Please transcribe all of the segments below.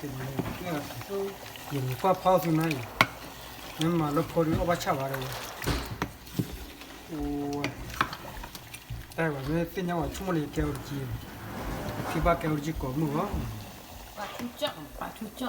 ယမ့ၢ်ကွၢ်ဖီသုနၤအံၤ, မ့ၢ်မၤလၢဖီဒုးအီၣ်ဘၣ်ဆၣ်ဘၣ်ဒီးဝဲ, အိၣ်ဝဲ, တၢ်ဝဲမ့ၢ်သ့ၣ်ညါဝဲဆိကမိၣ်လၢယကဲအိၣ်တက့ၢ်, ဖံဘၣ်ကဲအိၣ်တက့ၢ်ကိးမုၢ်ဂီၢ်, ပာ်ထူကၠီၣ်, ပာ်ထူကၠီၣ်,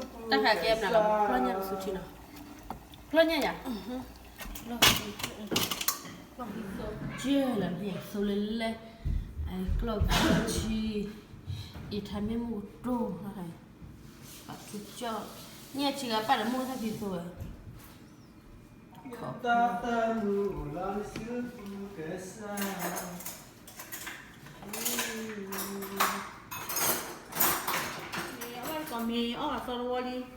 တၢ်ခါကဲမနုၤလီၤ, ဖျီၣ်ညၣ်တဆူထံနီၤ, ဖျီၣ်ညၣ်ယၤ, ကၠီလၢမ့ၢ်သိလဲၣ်လဲၣ်, အကျီၢ်ကၠီထံ, အံၤထါမ့ၢ်မူကတိၢ်, ပာ်ထူကၠီၣ်, ညၣ်ဆံဂၤပာ်လၢမူတၢ်ဖံသိဝဲ, အီၣ်ကီၢ်မ့ၢ်အီၣ်ဘၣ်သီတဝီလံ,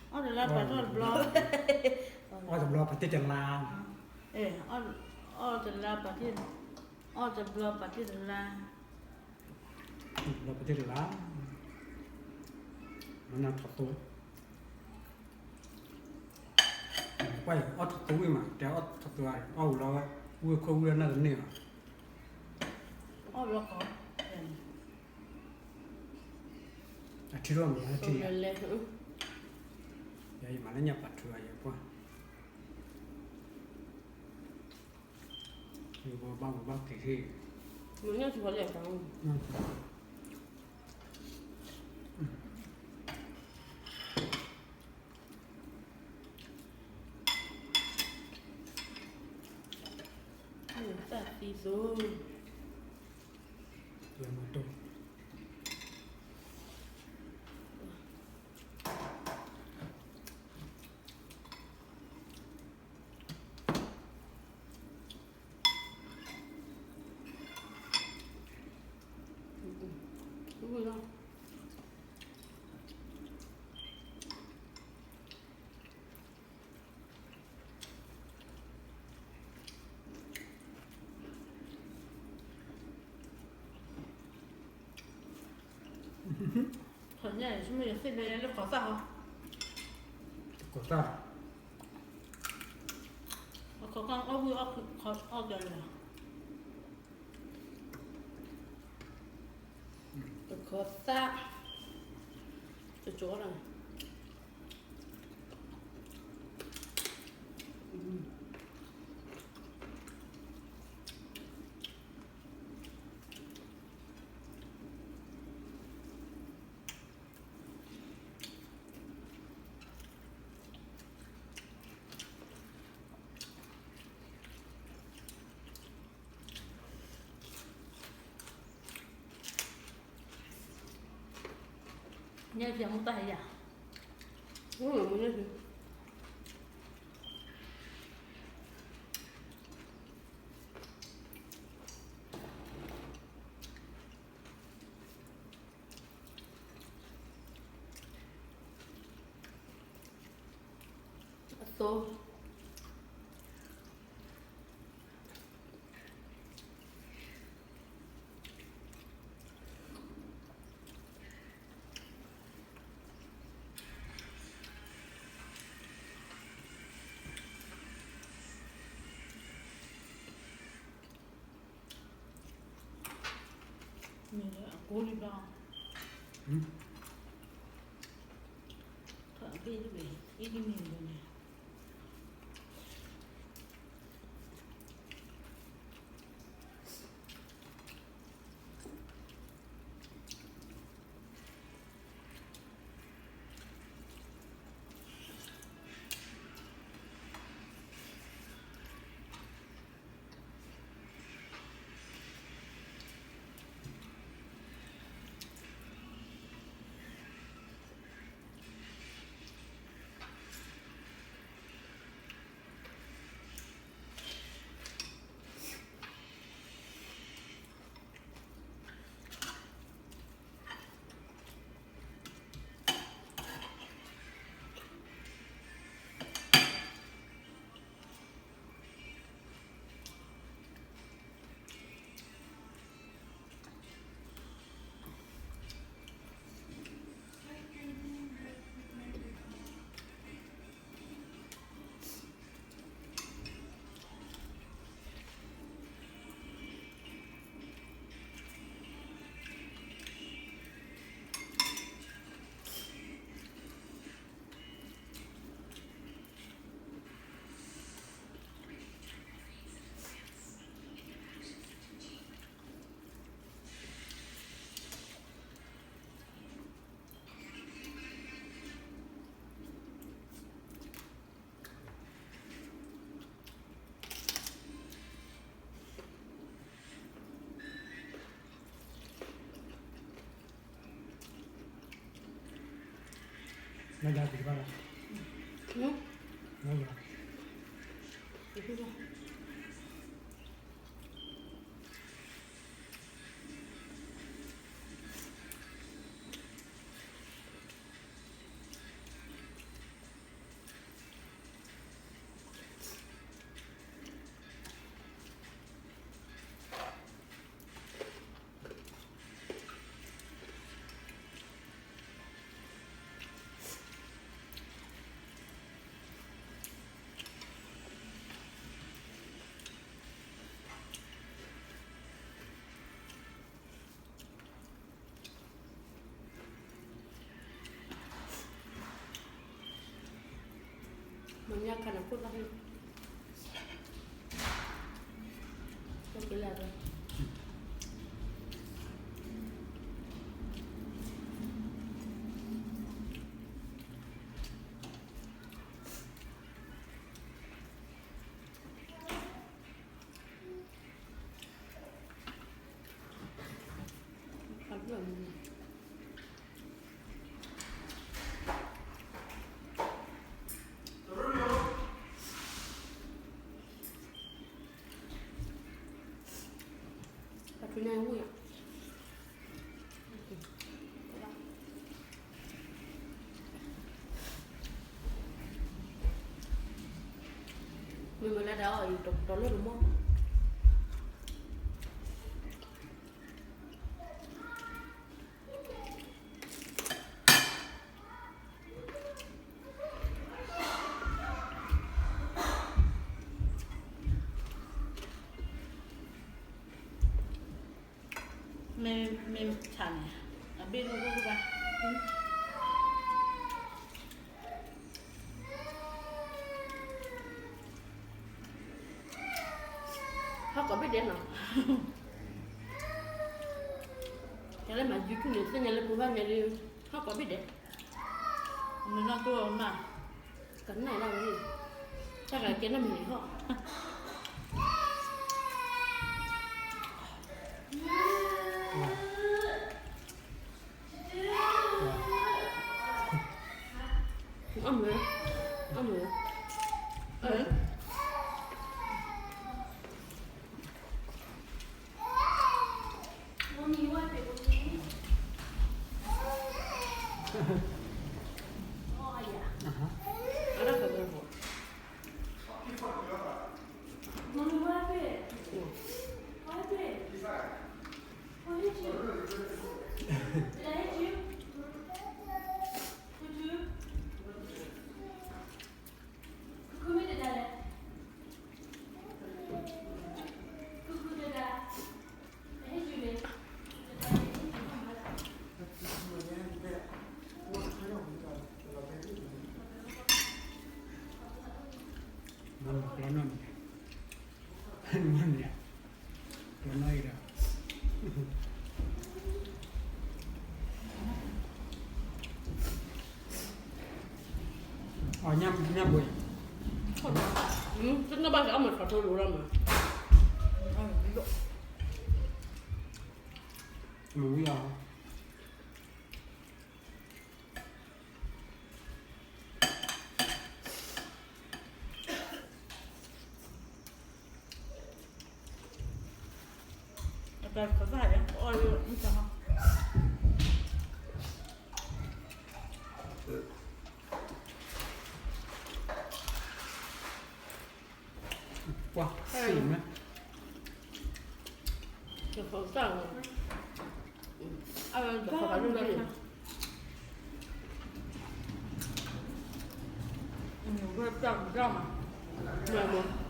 အီၣ်တလါပာ်ထီၣ်တဘျီ, အီၣ်တဘျီပာ်တ့ၢ်တလါ, အီၣ်တလါပာ်တ့ၢ်, အီၣ်တဘျီပာ်တ့ၢ်တလါ, ဘျီပာ်တ့ၢ်တလါ, မနၤထီၣ်သိ, ကွၢ်အီၣ်ထီၣ်သိဝံၣ်မး တဲအီၣ်ထီၣ်သိ, အီၣ်ဝံၤလီၤဝဲ, ဝံၣ်ခိၣ်ဝံၣ်အနၢ်တန့ၢ်ဘၣ်, အီၣ်ဘျီကီး, အထံထီၣ်မးထံ, ယမၤလၢညၣ်ပာ်ထူအယကွၢ်, ယဘၣ်ဘၣ်က့ၤဟ့ၣ်, မ့ၢ်ညၣ်ထူဝဲလဲၣ်, တၢ်သံသိ, ညၣ်န့ၣ် ဆိကမိၣ်ယသ့ၣ်ညါလၢကီၤသၣ်ဟီ, ကီၤသၣ်, အခီခီအီၣ်ဝံၣ်အီၣ်, အီၣ်ကလီၤ, အခီသၣ်, ကကီလီၤ. Nhớ giờ muốn tay vậy? Muốn rồi, muốn nhớ thì. Tô. Mẹ lẽ a cô đi bao. Thọ bê đi bê, ít đi mẹ rồi nè. နဒါသ့ၣ်တဖၣ်လီၤ. မ့ၢ်ညါခါန့ၣ် ဖိသၣ်ဟ့ၣ် ကလၢာ် မ့မ့ၢ်လၢဒၣ်အီၤအံၤ တလၢတမီၢ် မ့ၢ်ဆၣ်န့ၣ် အဘ့ၣ်ဒိၣ်ဒိၣ်ဘၣ် ဟီၣ်ကိးဘ့ၣ်ဒဲးနီၤ, တၢ်လၢမၤ YouTube န့ၣ် သ့ၣ်ညါလၢပှၤဘၣ်ညါဒ် ဟီၣ်ကိးဘ့ၣ်ဒဲး, မ့ၢ်နီၢ်တိၢ်အီၤမး, ကနၣ်ဒၣ်ဝဲန့ၣ်, တၢ်ဂၤကဲနီၢ်မံၤန့ၣ်ဟီၣ် အမ့ၢ်, အမ့ၢ်, အမ့ၢ်, အီၣ်ညၣ်ဘှံး, တန့ၢ်ဘၣ်စ့ၢ်အီၣ်မ့ၢ်ထီၣ်ထိလိၤလီၤမး, မ့ၢ်ဝံၤအီၤ အတၢ်ကသၣ်ယါ အီၣ်လၢမုၢ်တဟီၣ် ပှၤစံးမး တဃီတၢ်, အဝဲတဃီတၢ် ဝဲတၢ်မၤ,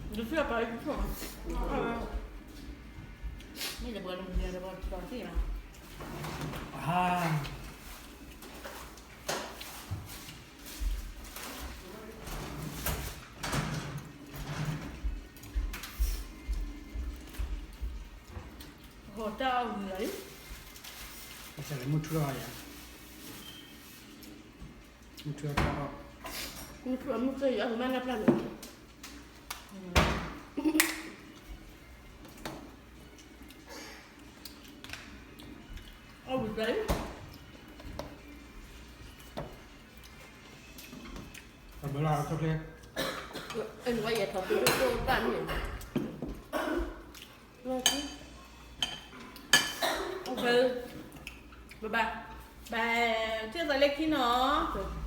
ဒုးသ့ၣ်ပာ်အံၤကဆိၣ်, မ့ၢ်တပှၤတမံၤတပှၤတသ့ၣ်ညါ ဂီၤတၢ်အီၣ်ဝံၤလီၤ, ကစၢ်လၢမုၢ်ထူၣ်အီၣ်ယၤ, မုၢ်ထူၣ်အီၣ်တၢ်အီၣ်, မုၢ်ထူၣ်အီၣ်မုၢ်ထူၣ်ယၤ မၤနၢ်ပျၢ်န့ၣ် အီၣ်ဝံၤတၢ်အံၤ, ဘၣ်မ့ၢ်, ဘၣ်, ဘၣ်, ဘၣ်, ထံၣ်သးလၢခံနီၤ.